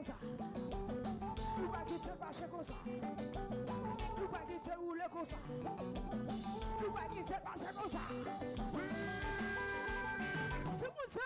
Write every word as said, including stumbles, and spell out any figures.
Sa. Ou pa kite l mache konsa. Ou pa kite l woule konsa. Ou pa kite l mache konsa. Timoun sa.